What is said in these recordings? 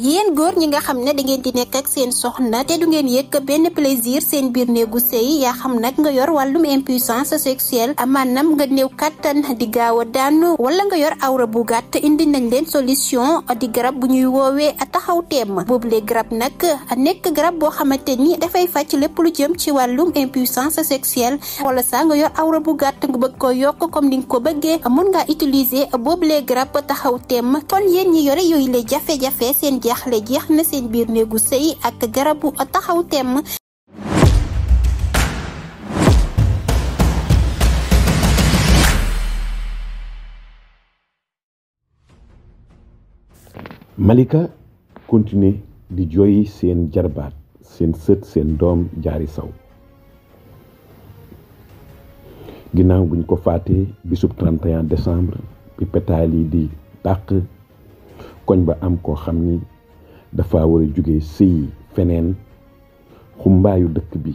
yéen góor ñi nga xam ne da ngeen di nekk ak seen soxna te du ngeen yëg benn plaisir seen biir néegu sëy yaa xam nag nga yor wàllum impuissance sexuelle maanaam nga néew kàttan di gaaw a daanu wala nga yor awra bu gàtt indi nañ leen solution di garab bu ñuy woowee taxaw teem boobule garab nag nekk garab boo xamante ni dafay fàcc lépp lu jëm ci wàllum impuissance sexuelle wala saa nga yor awra bu gàtt nga bëgg ko yokk comme ni nga ko bëggee mun ngaa utiliser boobule garab taxaw teem kon yéen ñi yore yooyu la jafe-jafe seen jaaxle jeex na seen biir néegu sëy ak garabu taxaw temm. Malika continuer di jooyi seen jarbaat seen sët seen doom Diary Sow ginnaaw buñ ko faatee bisub 31 décembre bi pétaal yi di tàq koñ ba am koo xam ni dafa war a jóge sëy feneen xumbaayu dëkk bi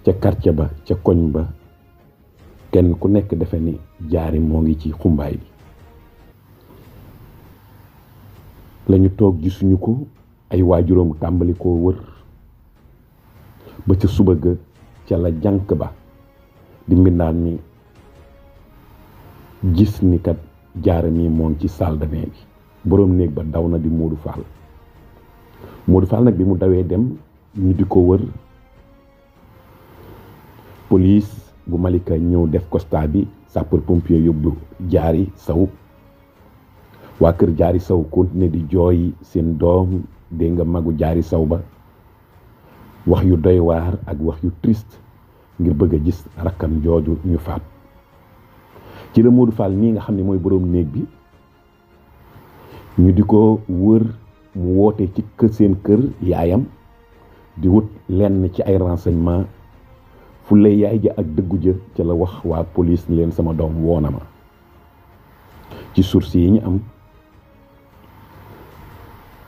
ca quartier ba ca koñ ba kenn ku nekk defe ni Diary moo ngi ci xumbaay bi lañu toog gisuñu ko ay waajuram tàmbali koo wër ba ca suba ga ca la jànk ba di mbindaan mi gis ni kat Diary mi moo ngi ci salle de bain bi boroom néeg ba daw na di Modou Fall nag bi mu dawee dem ñu di ko wër police bu Malika ñëw def constat bi sapeur pompier yóbbu Diary Sow waa kër Diary Sow continuer di jooy seen doom dégg nga magu Diary Sow ba wax yu doy waar ak wax yu triste ngir bëgg a gis rakkam jooju ñu faat ci la Modou Fall mii nga xam ne mooy boroom néeg bi ñu di ko wër mu woote ci seen kër yaayam di wut lenn ci ay renseignement fu lay yaay ja ak dëggu ja ca la wax waa police ni leen sama doom woona ma ci source yi ñu am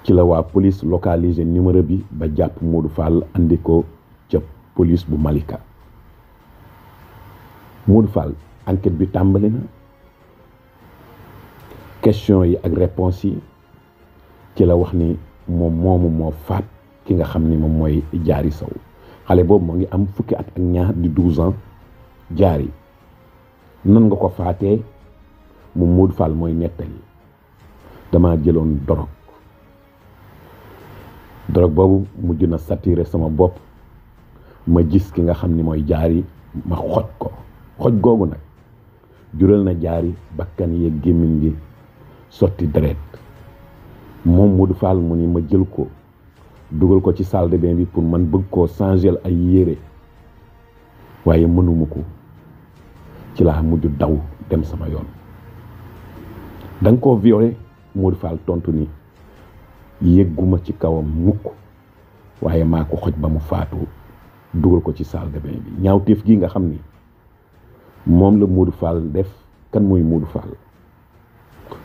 ci la waa police localisé numéro bi ba jàpp Modou Fall andi ko ca police bu Malika Modou Fall enquête bi tàmbali na question yi ak réponse yi ci la wax ni moom moomu moo faat ki nga xam ni moom mooy Diary Sow xale boobu moo ngi am fukki at ak ñaar di 12 ans Diary nan nga ko faatee moom Modou Fall mooy nettali dama jëloon dorog boobu mujj na saturé sama bopp ma gis ki nga xam ni mooy Diary ma xoj googu nag jural na Diary bakkan yeeg gémmiñ gi sotti deret moom Modou Fall mu ni ma jël ko dugal ko ci salle de bain bi pour man bëgg koo changer ay yére waaye mënuma ko ci laa mujj daw dem sama yoon danga koo violé Modou Fall tontu ni yëgguma ci kawam mukk waaye maa ko xoj ba mu faatu dugal ko ci salle de bain bi ñaawteef gi nga xam ni moom la Modou Fall def kan mooy Modou Fall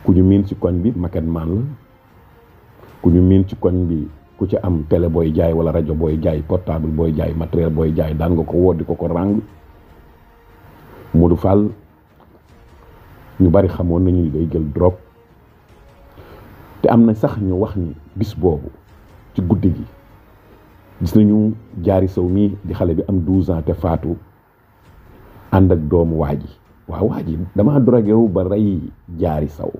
ku ñu miin ci koñ bi maquette man la ku ñu miin ci koñ bi ku ci am télé booy jaay wala rajo booy jaay portable booy jaay matériel booy jaay daan nga ko woo di ko ràng Modou Fall ñu bari xamoon nañu day jël drogue te am na sax ñu wax ni bis boobu ci guddi gi gis nañu Diary Sow mii di xale bi am 12 ans te faatu ànd ak doomu waa ji waaw waa ji dama drogué wu ba rey Diary Sow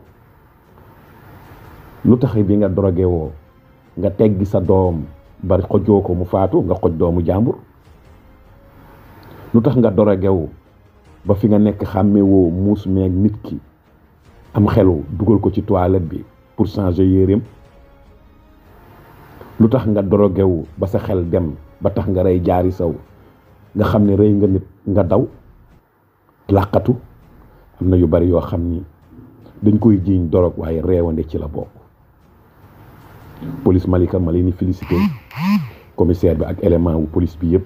lu tax bi nga drogué woo nga teggi sa doom ba xojoo ko mu faatu nga xoj doomu jàmbur lu tax nga drogué wu ba fi nga nekk xàmmewoo muus meeg nit ki am xelu dugal ko ci toilette bi pour changer yéreem lu tax nga drogué wu ba sa xel dem ba tax nga rey Diary Sow nga xam ne rey nga nit nga daw làqatu am na yu bari yoo xam ni dañ koy jiiñ dorog waaye reewande ci la bokk police Malika ma leen di félicité commissaire bi ak élément wu police bi yëpp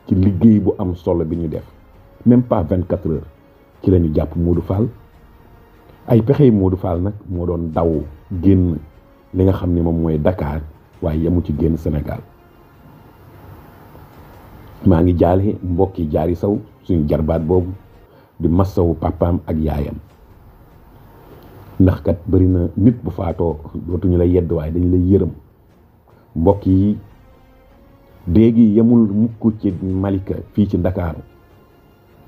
ci liggéey bu am solo bi ñu def même pas 24 heures ci la ñu jàpp Modou Fall ay pexey Modou Fall nag moo doon daw génn li nga xam ne moom mooy Dakar waaye yemu ci génn Sénégal maa ngi jaale mbokki Diary Sow suñu jarbaat boobu di massawu papaam ak yaayam ndax kat bari na nit bu faatoo dootuñu la yedd waaye dañu lay yërëm. mbokk yi déegi yemul mukk ci Malika fii ci Ndakaaru,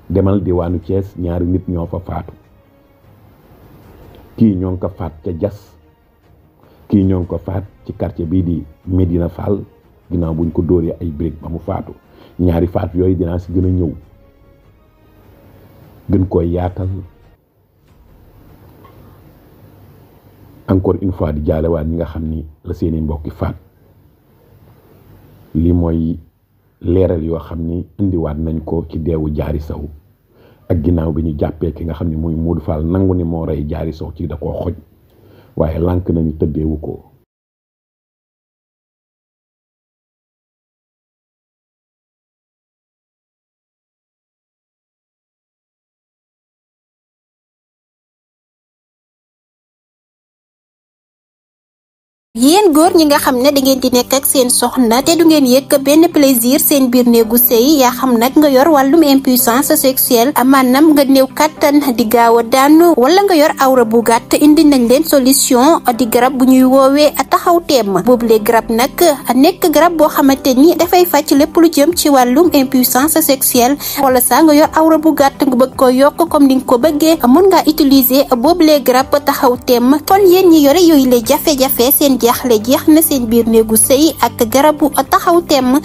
demal diwaanu Thiès ñaari nit ñoo fa faatu. kii ñoo ngi ko faat ca Jas, kii ñoo ngi ko faat ci quartier bii di Medina Fall ginnaaw buñ ko dóoree ay briques ba mu faatu. ñaari faat yooyu dinaa si gën a ñëw gën koy yaatal. encore une fois di jaalewaat ñi nga xam ni la seeni mbokki faat. li mooy leeral yoo xam ni indiwaat nañ ko ci deewu Diary Sow ak ginnaaw bi ñu jàppee ki nga xam ni muy Modou Fall nangu ni moo rey Diary Sow ci da koo xoj waaye lànk nañu tëddeewu ko. yéen góor ñi nga xam ne da ngeen di nekk ak seen soxna te du ngeen yëg benn plaisir seen biir néegu sëy yaa xam nag nga yor wàllum impuissance sexuelle maanaam nga néew kàttan di gaaw a daanu wala nga yor awra bu gàtt indi nañ leen solution di garab bu ñuy woowee taxaw teem boobule garab nag nekk garab boo xamante ni dafay fàcc lépp lu jëm ci wàllum impuissance sexuelle wala saa nga yor awra bu gàtt nga bëgg ko yokk comme ni nga ko bëggee mun ngaa utiliser boobule garab taxaw teem kon yéen ñi yore yooyu la jafe-jafe seen jaaxle jeex na seen biir néegu sëy ak garabu taxaw temm